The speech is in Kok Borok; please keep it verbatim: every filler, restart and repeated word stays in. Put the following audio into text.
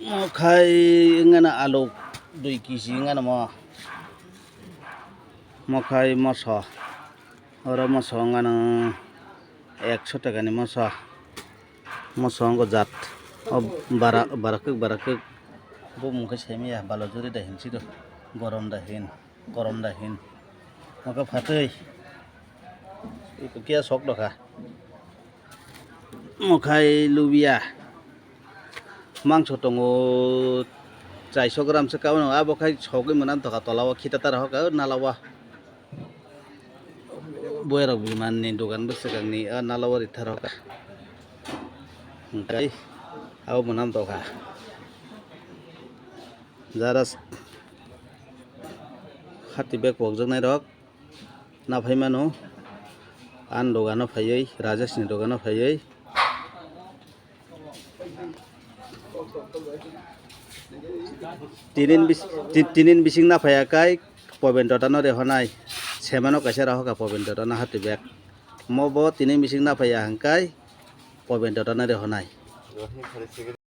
Mokhai wngana alu dui kg wngana mo. Mokhai moso. Oro moso wngana ekso taka ni moso. Moso wngkha jat. O bara, bara kwk, bara kwk. Bo mungkhe saimaya, balo juri da hin siro. Gorom da hin, gorom da hin. Mokhai phatwi. Iko kiya sok dokha. Mokhai lubia. Mangso tongo chaiso gram se kabo no, abo khai sogwi mwnam tokha tola o khita tara hoka nala o. Boyarok biman ni dogan bwswkang ni a nala o rithar hoka. Hwnkhe abo mwnam tokha. Jara hati bag pokjaknai rok. Na phai mano, ani dogano phaiwi, Rajesh ni dogano phaiwi. Tinin bis-, ti-, tinin bising na phaiya kai, Poben Dota no rehonai. Semano kaisa rahoka Poben Dota no hati bag. Mo bo tinin bising na phaiya hwnkhe, Poben Dota no rehonai.